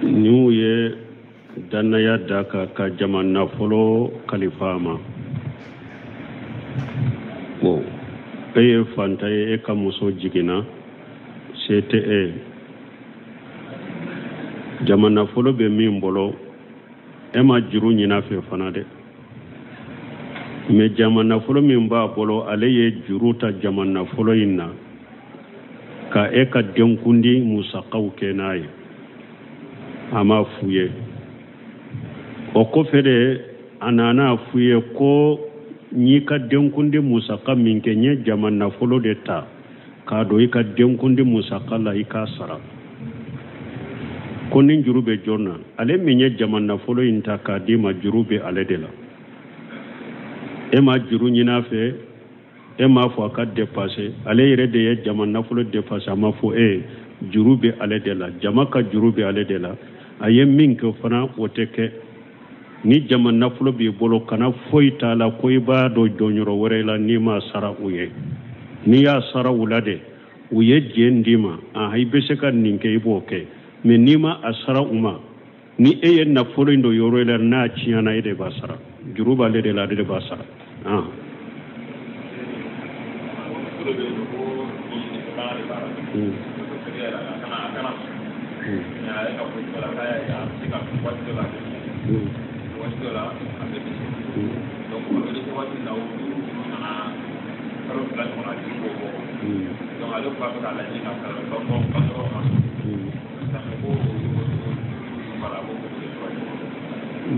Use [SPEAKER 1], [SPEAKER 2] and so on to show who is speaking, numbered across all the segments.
[SPEAKER 1] N'u ye dannaya da kan ka jama nafolo kalifa a ma, bon, e ye fantan ye, e ka muso jiginna, se tɛ e ye, jama nafolo bɛ min bolo, e ma juru ɲin'a fɛ fana dɛ, mais jama nafolo min b'a bolo, ale ye juru ta jama nafolo in na ka e ka denkundi musakaw kɛ n'a ye, a m'a f'u ye. O kɔfɛ de a nana f'u ye ko n y'i ka denkundi musaka min kɛ, n ye jama nafolo de ta k'a don i ka denkundi musaka la, i k'a sara. Ko nin juru bɛ jɔn na? Ale min ye jama nafolo in ta k'a d'i ma, juru bɛ ale de la. E ma juru ɲin'a fɛ, e m'a fɔ a ka dépasser, ale yɛrɛ de ye jama nafolo dépasser, a ma fɔ e ye, juru bɛ ale de la, jama ka juru bɛ ale de la. A ye min kɛ fana, o tɛ kɛ. Ni jama nafolo b'i bolo, kana foyi t'a la ko i b'a dɔn jɔnyɔrɔ wɛrɛ la n'i m'a sara u ye. N'i y'a sara u la de, u ye jɛn d'i ma, i bɛ se ka nin kɛ, i b'o kɛ. Mais n'i ma a sara u ma, ni e ye nafolo in don yɔrɔ la, n'a tiɲɛna, e de b'a sara. Juru b'ale de la, ale de b'a sara.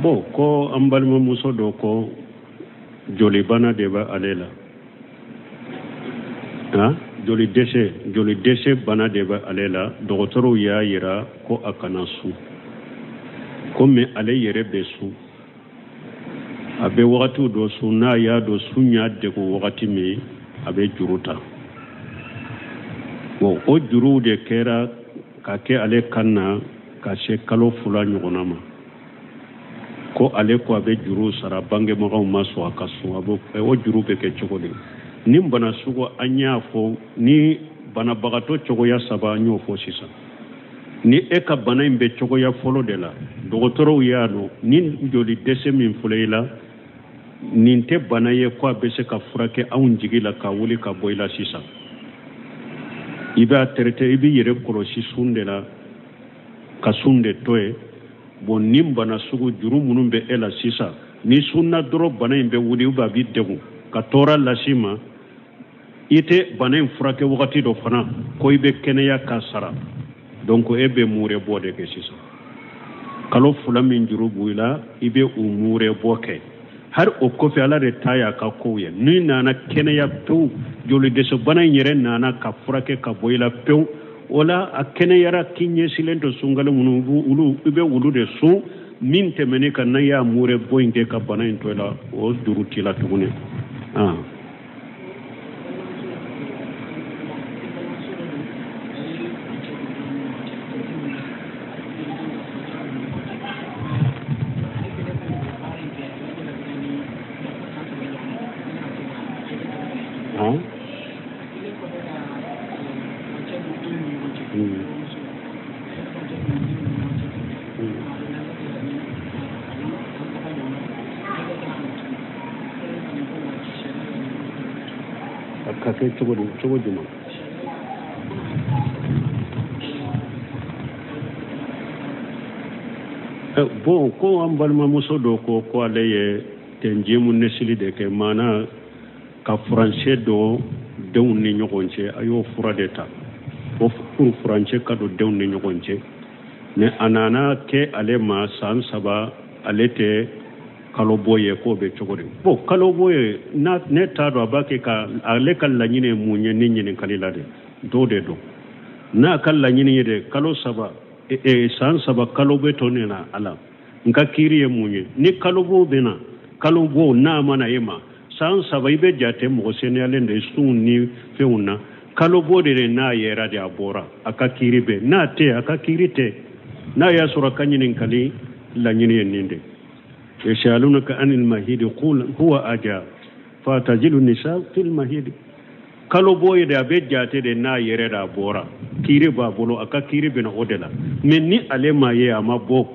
[SPEAKER 1] Bon, ko an balimamuso dɔ ko jolibana de bɛ ale la, han, joli dɛsɛ, joli dɛsɛ bana de bɛ ale la. Dɔgɔtɔrɔw y'a yira ko a kana sun, komi ale yɛrɛ bɛ sun, a bɛ wagatiw dɔ sun, n'a y'a dɔn sun y'a degun wagati min, a bɛ juru ta. Bon, o juruw de kɛra ka kɛ ale kan na ka se kalo 2 ɲɔgɔnna ma, ko ale ko a bɛ juru sara, bangebagaw ma sɔn a ka sun. A bɛ o juru bɛ kɛ cogo di? Ni bana sugu, an y'a fɔ ni banabagatɔ cogoya 3, an y'o fɔ sisan. Ni e ka bana in bɛ cogoya fɔlɔ de la, dɔgɔtɔrɔw y'a dɔn ni joli dɛsɛ min filɛ i la, nin tɛ bana ye ko a bɛ se ka furakɛ anw jigi la ka wuli ka bɔ i la sisan. I b'a traité, i b'i yɛrɛ kɔlɔsi sun de la, ka sun de to yen. Bon, nin bana sugu juru minnu bɛ e la sisan, ni sunna dɔrɔn bana in bɛ wuli, ou bien a b'i degun ka tɔɔrɔ las'i ma, i tɛ bana in furakɛ wagati dɔ fana ko i bɛ kɛnɛya k'a sara. Donc e bɛ muure bɔ de kɛ sisan. Kalo 2 min juru b'i la, i bɛ o muure bɔ kɛ. Hali o kɔfɛ, Ala de ta y'a ka kow ye. N'i nana kɛnɛya pewu, joli dɛsɛ bana in yɛrɛ nana ka furakɛ ka bɔ i la pewu, o la a kɛnɛyara k'i ɲɛsinnen to sunkalo minnu, olu i bɛ olu de sun. Min tɛmɛnen kan, n'a y'a muure bɔ in kɛ ka bana in to i la, o juru t'i la tuguni. A ka kɛ cogo di, cogo jumɛn? Bon, ko an balimamuso dɔ ko ko ale ye tɛnjimu nesili de kɛ, maana ka furancɛ don denw ni ɲɔgɔn cɛ, a y'o fura de ta o pour furancɛ ka don denw ni ɲɔgɔn cɛ. Mais a nana kɛ ale ma san 3, ale tɛ kalo bɔ ye, k'o bɛ cogo di? Bon, kalo bɔ ye, ne t'a dɔn a b'a kɛ ka ale ka laɲini ye mun ye ni ɲininkali la dɛ, n t'o de dɔn. N'a ka laɲini ye de kalo 3, san 3 kalo bɛ to ne na, ala n ka kiiri ye mun ye? Ni kalo bɔ bɛ na, kalo bɔ n'a ma na e ma san 3, i bɛ jate mɔgɔ seniyalen de sun ni fɛnw na. Kalo bɔ de n'a yɛrɛ de a bɔra, a ka kiiri bɛ, n'a tɛ a ka kiiri tɛ. N'a y'a sɔrɔ a ka ɲininkali laɲini ye nin de. Yasalunaka anil mahidi qul huwa aja fatajilu nisa fil mahidi. Kalo bɔ ye de a bɛ jate de n'a yɛrɛ de a bɔra. Kiiri b'a bolo, a ka kiiri bɛna o de la. Mais ni ale m'a ye, a ma bɔ,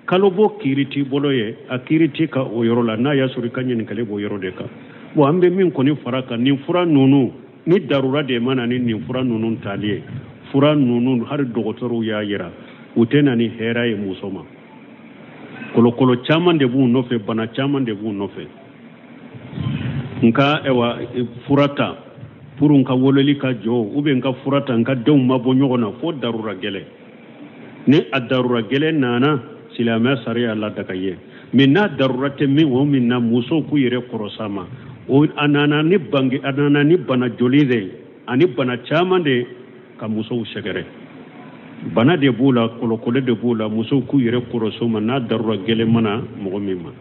[SPEAKER 1] kalobɔ kiiri t'i bolo ye, a kiiri t'i kan o yɔrɔ la, n'a y'a sɔrɔ i ka ɲininkali b'o yɔrɔ de kan. Bon, an bɛ min kɔni fara kan, nin fura ninnu, ni darura de ma na ni nin fura ninnu tali ye, fura ninnu hali dɔgɔtɔrɔw y'a yira u tɛ na ni hɛrɛ ye muso ma. Kolokolo caman de b'u nɔfɛ, bana caman de b'u nɔfɛ. Nka ayiwa fura ta pour n ka wololi ka jɔ, ou bien n ka fura ta n ka denw ma bɔ ɲɔgɔn na, fo darura gɛlɛn. Ni a darura gɛlɛn nana, silamɛya sariya la daga ye. Mais n'a darura tɛ min o min na, musow k'u yɛrɛ kɔrɔsa ma. O a nana ni bange, a nana ni bana joli de ye, ani bana caman de ka musow sɛgɛrɛ. Bana de b'u la, kolokolo de b'u la, musow k'u yɛrɛ kɔrɔs'o ma n'a darura gɛlɛn mana mɔgɔ min ma.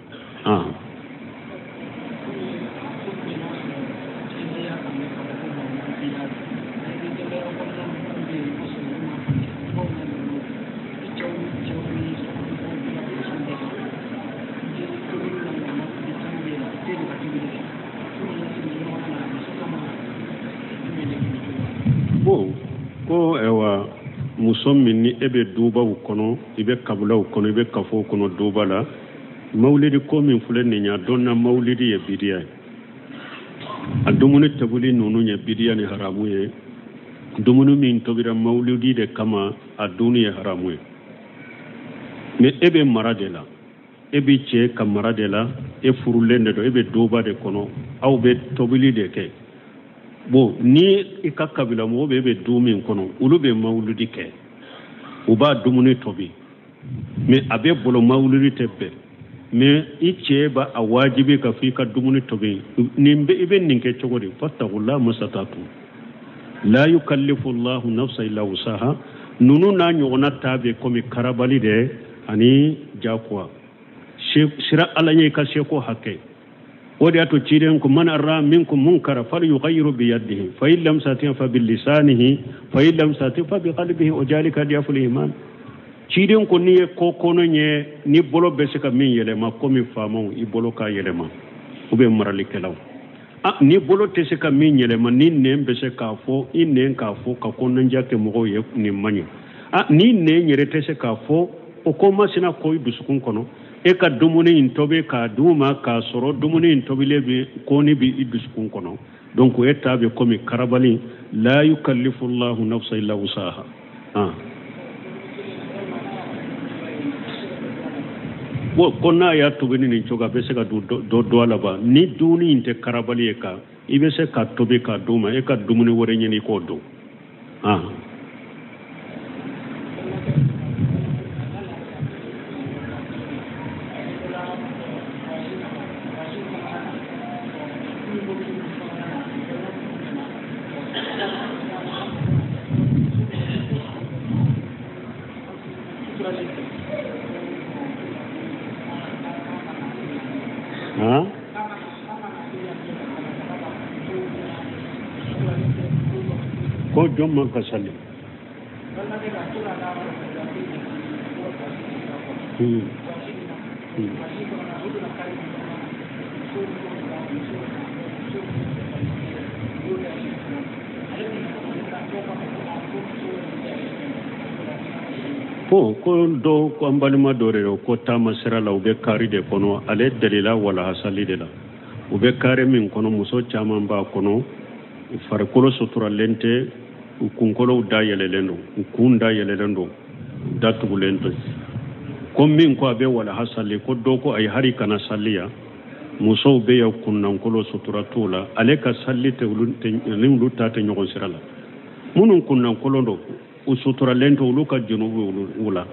[SPEAKER 1] Bon, ko ayiwa muso min ni e bɛ dubaw kɔnɔ, i bɛ kabilaw kɔnɔ, i bɛ kafow kɔnɔ duba la, mawulidi ko min filɛ nin ye, a dɔn na mawulidi ye bidiya ye. A dumuni tobili ninnu ye bidiya ni haramu ye. Dumuni min tobira mawulidi de kama, a dunni ye haramu ye. Mais e bɛ mara de la, e bɛ cɛ ka mara de la, e furulen de don, e bɛ duba de kɔnɔ, aw bɛ tobili de kɛ. Bon, ni i ka kabila mɔgɔw bɛ e bɛ du min kɔnɔ, olu bɛ mawuludi kɛ, u b'a dumuni tobi, mais a bɛ bolo mawuludi tɛ bɛn. Mais i cɛ b'a a wajibi ka fɔ i ka dumuni tobi. Nin bɛ i bɛ nin kɛ cogo di? Fattaqullaha mastata'tum la yukallifu Allahu nafsa illa wusaha. Ninnu n'a ɲɔgɔnna ta bɛ komi karabali de ani jakuwa. Sira Ala ɲɛ i ka seko hakɛ. O de y'a to ciden ko man ara minkum munkara falyughayyiru biyadihi fa in lam yastati' fa bilisanihi fa in lam yastati' fa biqalbihi wa dhalika ad'aful iman. Ciden ko n'i ye ko kɔnɔ ye, ni bolo bɛ se ka min yɛlɛma, komi faamaw i bolo k'a yɛlɛma, u bɛ maralikɛlaw. Ni bolo tɛ se ka min yɛlɛma, ni nɛn bɛ se k'a fɔ, i nɛn k'a fɔ ka kɔnɔnja kɛ mɔgɔw ye, nin man ɲi. Ni nɛn yɛrɛ tɛ se k'a fɔ, o ko masina ko i dusukun kɔnɔ, e ka dumuni in tobi k'a d'u ma k'a sɔrɔ dumuni in tobilen bɛ kɔni bɛ i dusukun kɔnɔ. Donc e ta bɛ komi karabali, la yukallifu Allahu nafsa illa wusaha. Bon, ko n'a y'a tobi ni nin cogo, a bɛ se ka dɔ dɔ a la ba. Ni dumuni in tɛ karabali ye kan, i bɛ se ka tobi k'a d'u ma, e ka dumuni wɛrɛ ɲini i k'o dun. Ko jɔn man ka sali? Bon, ko dɔw ko an balima dɔ de don ko taama sira la, u bɛ kari de kɔnɔ, ale delila walahasali de la. U bɛ kari min kɔnɔ, muso caman b'a kɔnɔ, u farikolo suturalen tɛ, u kunkolow dayɛlɛlen don, u kun dayɛlɛlen don, u datugulen tɛ. Ko min ko a bɛ walahasali, ko dɔw ko ayi, hali kana sali yan, musow bɛ yan kunnankolo sutura t'u la, ale ka sali tɛ olu ni olu ta tɛ ɲɔgɔn sira la. Minnu kunnankolon don, u suturalen tɛ, olu ka junubu b'u la.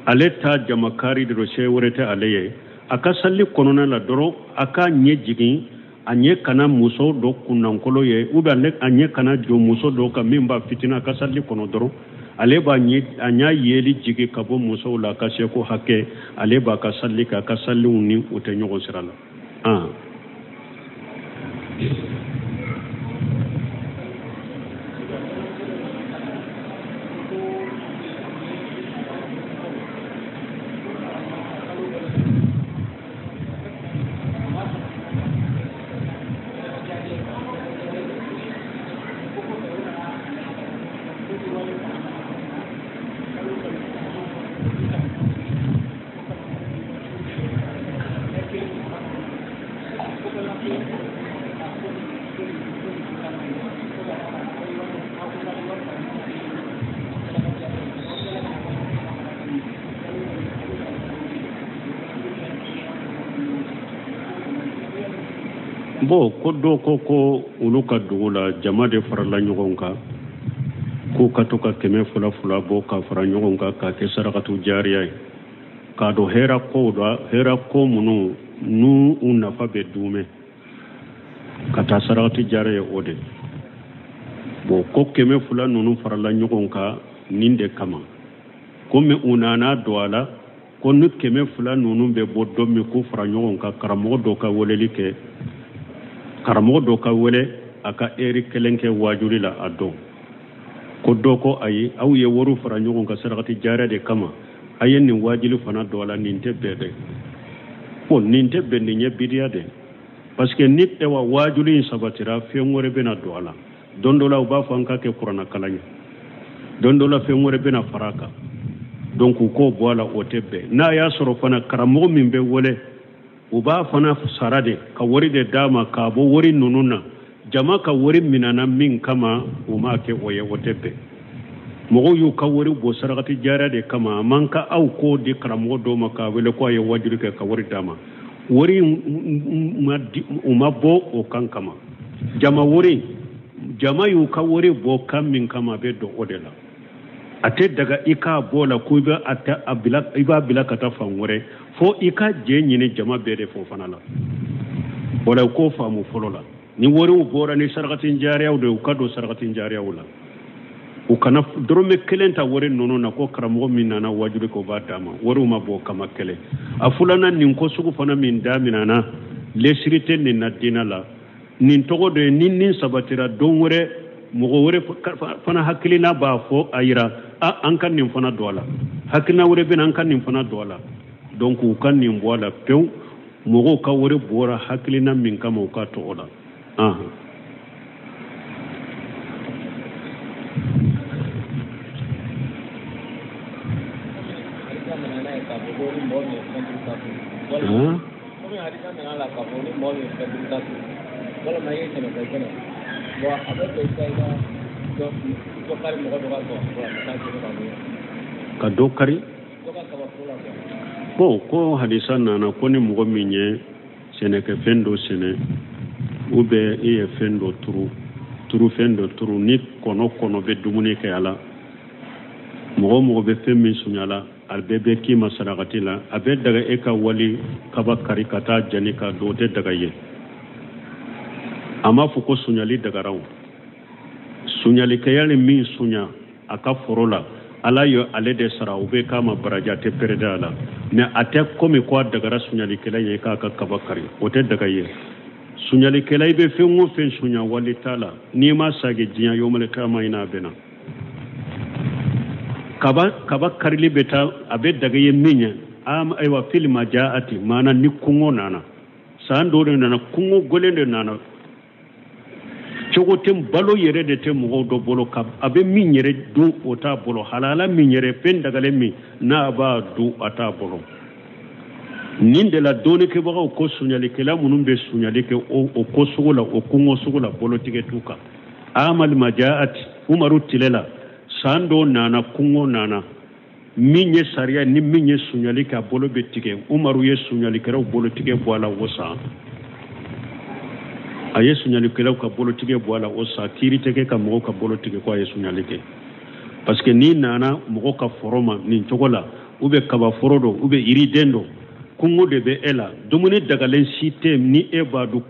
[SPEAKER 1] Ale ta jamakari de don, se wɛrɛ tɛ ale ye. A ka sali kɔnɔna la dɔrɔn, a k'a ɲɛ jigin, a ɲɛ kana muso dɔ kunnankolo ye, ou bien a ɲɛ kana jɔ muso dɔ kan min b'a fitina. A ka sali kɔnɔ dɔrɔn, ale b'a ɲɛ, a ɲɛ yeli jigin ka bɔ musow la, a ka seko hakɛ, ale b'a ka sali kɛ, a ka saliw ni u tɛ ɲɔgɔn sira la. Bon, ko dɔ ko ko olu ka dugu la, jama de farala ɲɔgɔn kan k'u ka to ka 200 200 bɔ ka fara ɲɔgɔn kan k'a kɛ sarakatu jariya ye, k'a dɔn hɛra kow la, hɛra ko minnu n'u u nafa bɛ duumɛ ka taa sarakati jariya ye o de. Bon, ko 200 ninnu farala ɲɔgɔn kan nin de kama, komi u nana don a la ko ni 200 ninnu bɛ bɔ don min, k'u fara ɲɔgɔn kan, karamɔgɔ dɔ ka weleli kɛ, karamɔgɔ dɔ ka wele a ka eri kelen kɛ waajuli la a don. Ko dɔ ko ayi, aw ye wariw fara ɲɔgɔn kan sarakati jariya de kama, a ye nin waajuli fana don a la, nin tɛ bɛn dɛ. Bon, nin tɛ bɛn, nin ye bidiya de, parce que ni ewa waajuli in sabatira, fɛn wɛrɛ bɛna don a la. Don dɔ la u b'a fɔ an ka kɛ kuranna kalan ye, don dɔ la fɛn wɛrɛ bɛna fara a kan. Donc u k'o bɔ a la, o tɛ bɛn. N'a y'a sɔrɔ fana karamɔgɔ min bɛ wele, u b'a fana sara de ka wari de d'a ma k'a bɔ wari ninnu na, jama ka wari minana min kama, u m'a kɛ o ye, o tɛ bɛn. Mɔgɔw y'u ka wari bɔ sarakati jariya de kama, a man ka aw k'o di karamɔgɔ dɔw ma k'a wele ko a ye wajuli kɛ ka wari d'a ma. Wari u ma bɔ o kan kama, jama wari, jama y'u ka wari bɔ kan min kama, a bɛ don o de la. A tɛ daga i k'a bɔ la ko i bɛ a bila, i b'a bila ka taa fan wɛrɛ, fo i ka jɛ ɲini jama bɛɛ de fɛ o fana la. O la, u k'o faamu fɔlɔ la. Ni wariw bɔra ni sarakati jariyaw de ye, u ka don sarakati jariyaw la, u kana dɔrɔmɛ kelen ta wari ninnu na ko karamɔgɔ min nana wajuli kɛ, o b'a d'a ma. Wariw ma bɔ kama kelen. A filanan, nin ko sugu fana min daminɛna, lesiri tɛ nin na diinɛ la. Nin tɔgɔ de ye ni nin sabatira, don wɛrɛ mɔgɔ wɛrɛ fana hakilina b'a fɔ a yira a an ka nin fana don a la, hakilina wɛrɛ bɛ na, an ka nin fana don a la. Donc u ka nin bɔ a la pewu. Mɔgɔw ka wari bɔra hakilina min kama, u ka to o la. Ahan.
[SPEAKER 2] Han? Komi hadisa nana la k'a fɔ ni mɔgɔ min ye fɛn duuru ta turu, walima i ye sɛnɛfɛn sɛnɛ, bon, a bɛ bɛn i ka i ka dɔ kari mɔgɔ dɔ ka kabaforo la ka taa jeni ka bɔ yen.
[SPEAKER 1] Ka dɔ kari
[SPEAKER 2] dɔ ka kabaforo la quoi.
[SPEAKER 1] Bon, ko hadisa nana ko ni mɔgɔ min ye sɛnɛkɛfɛn dɔ sɛnɛ, ou bien i ye fɛn dɔ turu, turufɛn dɔ turu, ni kɔnɔ bɛ dumuni kɛ a la, mɔgɔ o mɔgɔ bɛ fɛn min suɲa la, a bɛɛ bɛ k'i ma sarakati la. A bɛ daga e ka wali kaba kari ka taa jani ka don, o tɛ daga ye. A m'a fɔ ko suɲali dagara o. Suɲalikɛya ni min suɲa a ka foro la, Ala ye ale de sara, o bɛ k'a ma baraji, a tɛ perdre a la. Mais a tɛ komi ko a dagara suɲalikɛla ye k'a ka kaba kari, o tɛ daga ye. Suɲalikɛla, i bɛ fɛn o fɛn suɲa wali t'a la, n'i ma sagi diɲɛ, yomale kama i n'a bɛ na. Kaba karili bɛ taa, a bɛ daga ye min ye, ayiwa, fil majaati, maana ni kɔngɔ nana, san dɔ de nana, kɔngɔ gɛlɛn de nana, cogo tɛ, balo yɛrɛ de tɛ mɔgɔw dɔ bolo, ka a bɛ min yɛrɛ dun o t'a bolo, halala min yɛrɛ, fɛn dagalen min n'a b'a dun, a t'a bolo. Nin de la dɔnnikɛbagaw ko suɲalikɛla minnu bɛ suɲali kɛ o ko sugu la, o kɔngɔ sugu la, bolotigɛ t'u kan. Amal majaati, Umaru tile la, san dɔ nana, kɔngɔ nana, min ye sariya ni min ye suɲali kɛ, a bolo bɛ tigɛ. Umaru ye suɲalikɛlaw bolo tigɛ bɔ a la o san. A ye suɲalikɛlaw ka bolo tigɛ bɔ a la o san. Kiiri tɛ kɛ ka mɔgɔw ka bolo tigɛ ko a ye suɲali kɛ, parce que n'i nana mɔgɔ ka foro ma nin cogo la, ou bien kaba foro don, ou bien yiriden don, kɔngɔ de bɛ e la, dumuni dagalen si tɛ ni e b'a dun,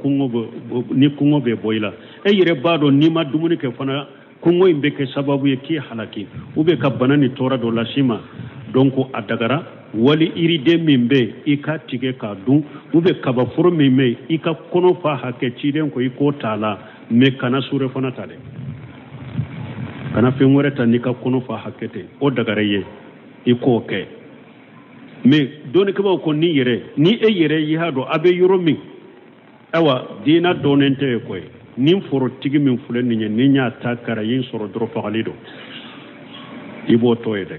[SPEAKER 1] ni kɔngɔ bɛ bɔ i la, e yɛrɛ b'a dɔn n'i ma dumuni kɛ fana, kɔngɔ in bɛ kɛ sababu ye k'i halaki, ou bien ka bana ni tɔɔrɔ dɔ las'i ma. Donc a dagara wali yiriden min bɛ yen, i ka tigɛ k'a dun, ou bien kabaforo min bɛ yen, i ka kɔnɔ fa hakɛ ciden ko i k'o t'a la, mais kana sure fana ta dɛ, kana fɛn wɛrɛ ta n'i ka kɔnɔ fa hakɛ tɛ, o dagara i ye i k'o kɛ. Mais dɔnnikɛbaaw ko ni yɛrɛ ni e yɛrɛ y'a dɔn a bɛ yɔrɔ min, ayiwa, diina dɔnnen tɛ ye koyi, nin forotigi min filɛ nin ye, ni n y'a ta kara ye sɔrɔ dɔrɔn fagali don, i b'o to yen dɛ.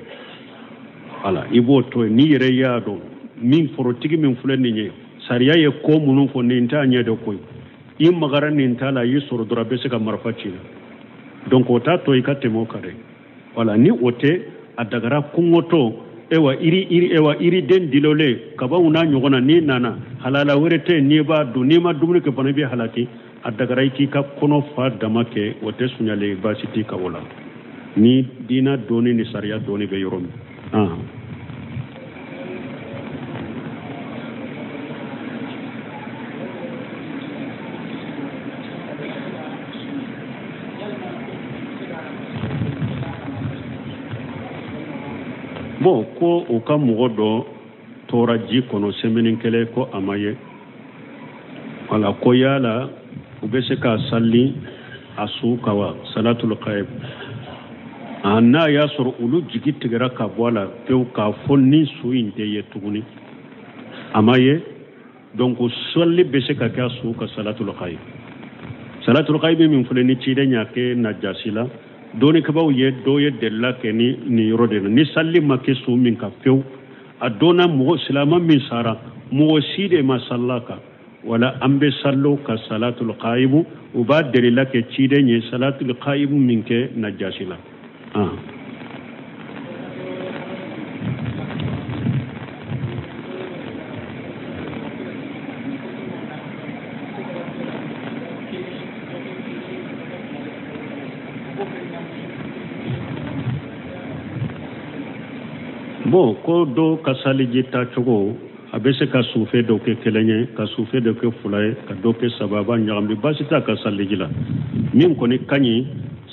[SPEAKER 1] Wala i b'o to yen. N'i yɛrɛ y'a dɔn min forotigi min filɛ nin ye, sariya ye ko minnu fɔ, nin t'a ɲɛ dɔn koyi, i magara nin ta la, i sɔrɔ dɔrɔn a bɛ se ka marifa ci la. Donc o t'a to i ka tɛmɛ o kan dɛ. Wala ni o tɛ, a dagara kɔngɔtɔ ewa iri ewa iriden dilolen kabaw n'a ɲɔgɔn na, n'i nana halala wɛrɛ tɛ yen n'i b'a dun, n'i ma dumuni kɛ fana i bɛ halaki. A dagara i k'i ka kɔnɔ fa dama kɛ, o tɛ suɲalen, baasi t'i kan o la, ni diina dɔɔni ni sariya dɔɔni bɛ yɔrɔ min. Bon, ko u ka mɔgɔ dɔ tora ji kɔnɔ semaine kelen ko a ma ye, wala ko yala u bɛ se ka sali a su kan wa, salatul ghaib? A n'a y'a sɔrɔ olu jigi tigɛra ka bɔ a la pewu k'a fɔ ni su in tɛ ye tuguni, a ma ye, donc sali bɛ se ka kɛ a su kan salatul ghaib. Salatul ghaib min filɛ ni ciden y'a kɛ Najasi la, dɔnnikɛbaaw ye dɔw ye delila kɛ ni nin yɔrɔ de la. Ni sali ma kɛ su min kan fewu, a dɔnna mɔgɔ silama min sara, mɔgɔ si de ma salila kan, wala an bɛ sallo ka salatul ghaib. U b'a delila kɛ ciden ye salatul ghaib min kɛ Najasi la. Bon, ko dɔw ka saliji ta cogo, a bɛ se ka sufe dɔ kɛ kelen ye, ka sufe dɔ kɛ fila ye, ka dɔ kɛ saba, a b'a ɲagami, baasi t'a ka saliji la. Min kɔni ka ɲi,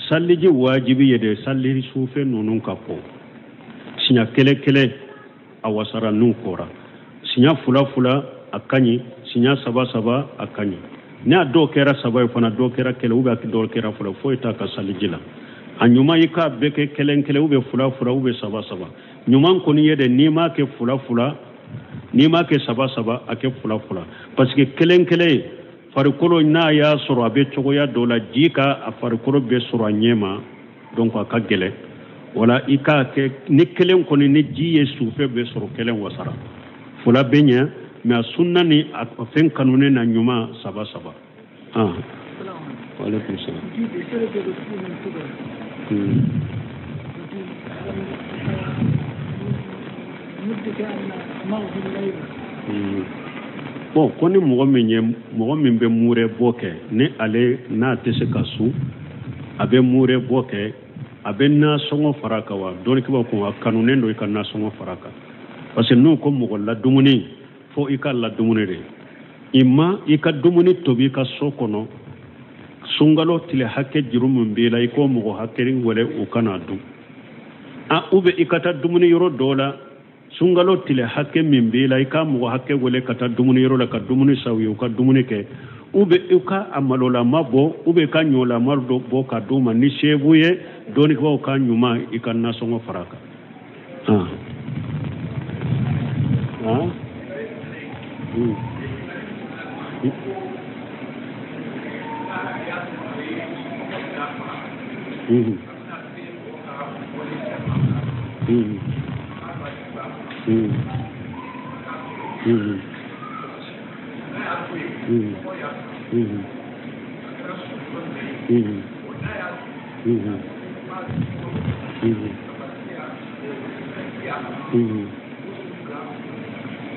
[SPEAKER 1] saliji wajibi ye de sali sufe ninnu ka ko siɲɛ kelen kelen, a wasara n'u kɔra, siɲɛ fila fila a ka ɲi, siɲɛ saba saba a ka ɲi. N'a dɔw kɛra saba ye fana, dɔw kɛra kelen, ou bien dɔw kɛra fila, foyi t'a ka saliji la. A ɲuman i k'a bɛɛ kɛ kelen kelen, ou bien fila fila, ou bien saba saba. Ɲuman kɔni ye de n'i m'a kɛ fila fila, n'i m'a kɛ saba saba, a kɛ fila fila, parce que kelen kelen farikolo n'a y'a sɔrɔ a bɛ cogoya dɔ la, ji ka a farikolo bɛ sɔrɔ a ɲɛ ma, donc a ka gɛlɛn. Wala i k'a kɛ ni kelen kɔni, ni ji ye sufɛ bɛ sɔrɔ kelen wasara, fila bɛ ɲɛ, mais a sunna ni a fɛn kanunen na ɲuman saba saba. Waaleykum salaam. Bon, ko ni mɔgɔ min ye mɔgɔ min bɛ mure bɔ kɛ, ni ale n'a tɛ se ka sun, a bɛ mure bɔ kɛ, a bɛ nasɔngɔ fara kan wa? Dɔnnikɛbaaw ko a kanunen don i ka nasɔngɔ fara kan, parce que n'u ko mɔgɔ ladumuni, fo i ka ladumuni de. I ma i ka dumuni tobi i ka so kɔnɔ, sunkalo tile hakɛ juru min b'i la, i k'o mɔgɔ hakɛ wele u kana dun. A ou bien i ka taa dumuni yɔrɔ dɔ la, sunkalo tile hakɛ min b'i la, i ka mɔgɔ hakɛ wele ka taa dumuni yɔrɔ la ka dumuni san u ye, u ka dumuni kɛ, ou bien i ka a malolama bɔ, ou bien i ka ɲɔlama dɔ bɔ ka d'u ma ni sebu ye, dɔnnikɛbaaw ka ɲuman i ka nasɔngɔ fara a kan.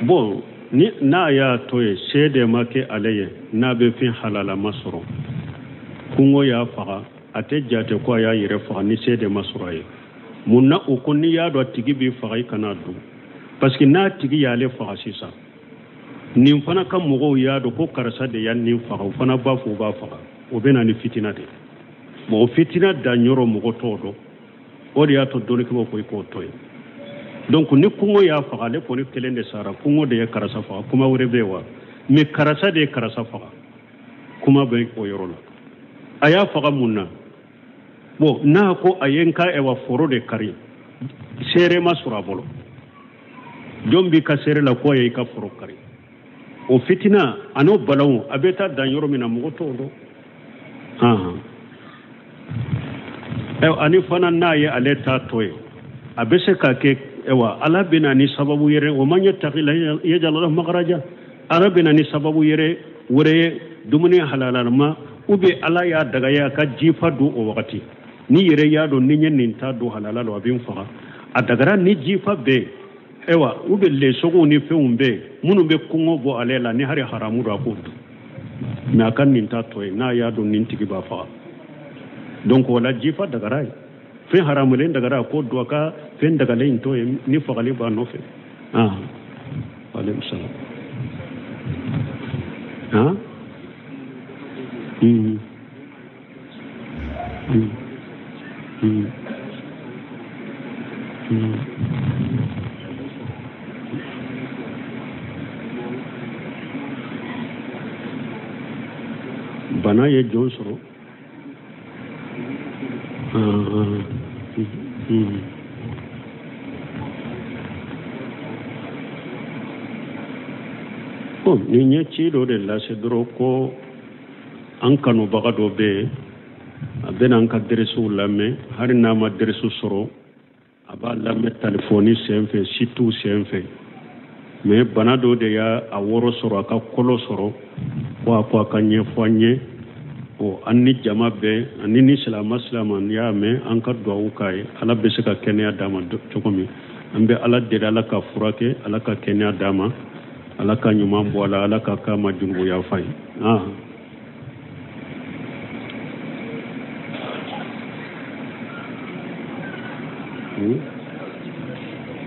[SPEAKER 1] Bon, ni n'a y'a to yen, se de ma kɛ ale ye, n'a bɛ fɛn halalama sɔrɔ, kungo y'a faga, a tɛ jate ko a y'a yɛrɛ faga ni se de ma sɔrɔ a ye. Mun na o ko n'i y'a dɔn a tigi b'i faga, i kana dun, parce que n'a tigi y'ale faga sisan, nin fana ka mɔgɔw y'a dɔn ko karisa de y'a nin faga, u fana b'a fɔ u b'a faga, o bɛ na ni fitina de ye. Bon, o fitina dan yɔrɔ mɔgɔ t'o dɔn, o de y'a to dɔnnikɛbaaw ko i k'o to yen. Donc ni kungo y'a faga, ale kɔni kelen de sara, kungo de ye karisa faga, kuma wɛrɛ bɛ yen wa? Mais karisa de ye karisa faga, kuma bɛ o yɔrɔ la. A y'a faga mun na? Bon, n'a ko a ye n ka ɛwa foro de kari, seere ma sɔrɔ a bolo, jɔn b'i ka seere la ko a ye i ka foro kari? O fitina a n'o balawu a bɛ taa dan yɔrɔ min na, mɔgɔ t'o dɔn. Ani fana n'a ye ale ta to yen, a bɛ se ka kɛ ɛwa Ala bɛ na ni sababu yɛrɛ, o man yattaqi yaj'al lahu makhraja, Ala bɛ na ni sababu yɛrɛ wɛrɛ ye dumuni halalama, ou bien Ala y'a daga ye a ka jifa dun o wagati. Ni yɛrɛ y'a dɔn ni n ye nin ta don halala la, a bɛ n faga, a dagara ni jifa bɛ yen, Ayiwa u bɛ lesogow ni fɛnw bɛ yen minnu bɛ kɔngɔ bɔ ale la ni hali haramu don a k'o dun mais a ka nin ta to yen n'a y'a dɔn nin tigi b'a faga donc o la jifa dagara ye fɛn haramulen dagara a k'o dun a ka fɛn dagalen in to yen ni fagali b'a nɔfɛ ah aleykum salam ah Bana ye jɔn sɔrɔ bon nin ye ci dɔ de lase dɔrɔn ko an kanubaga dɔ bɛ yen a bɛna an ka dɛrɛsiw lamɛn hali n'a ma dɛrɛsi sɔrɔ a b'a lamɛn talifɔni senfɛ sitiw senfɛ mais bana dɔ de y'a a woro sɔrɔ a ka kolo sɔrɔ ko a ko a ka ɲɛfɔ an ye o an ni jama bɛɛ ani ni silama silama n'i y'a mɛn an ka duwawu k'a ye ala bɛ se ka kɛnɛya d'a ma cogo min an bɛ ala deli ala ka furakɛ ala ka kɛnɛya d'a ma ala ka ɲuman bɔ a la ala ka k'a ma junubu yafa ye ah.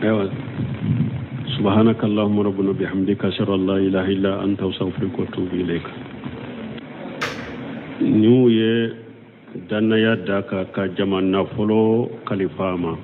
[SPEAKER 1] Ayiwa subhanaka allahumma rabbana bihamdika ashhadu an la ilaha illa anta astaghfiruka wa atubu ilayk n'u ye dannaya da kan ka jama nafolo kalifa ma.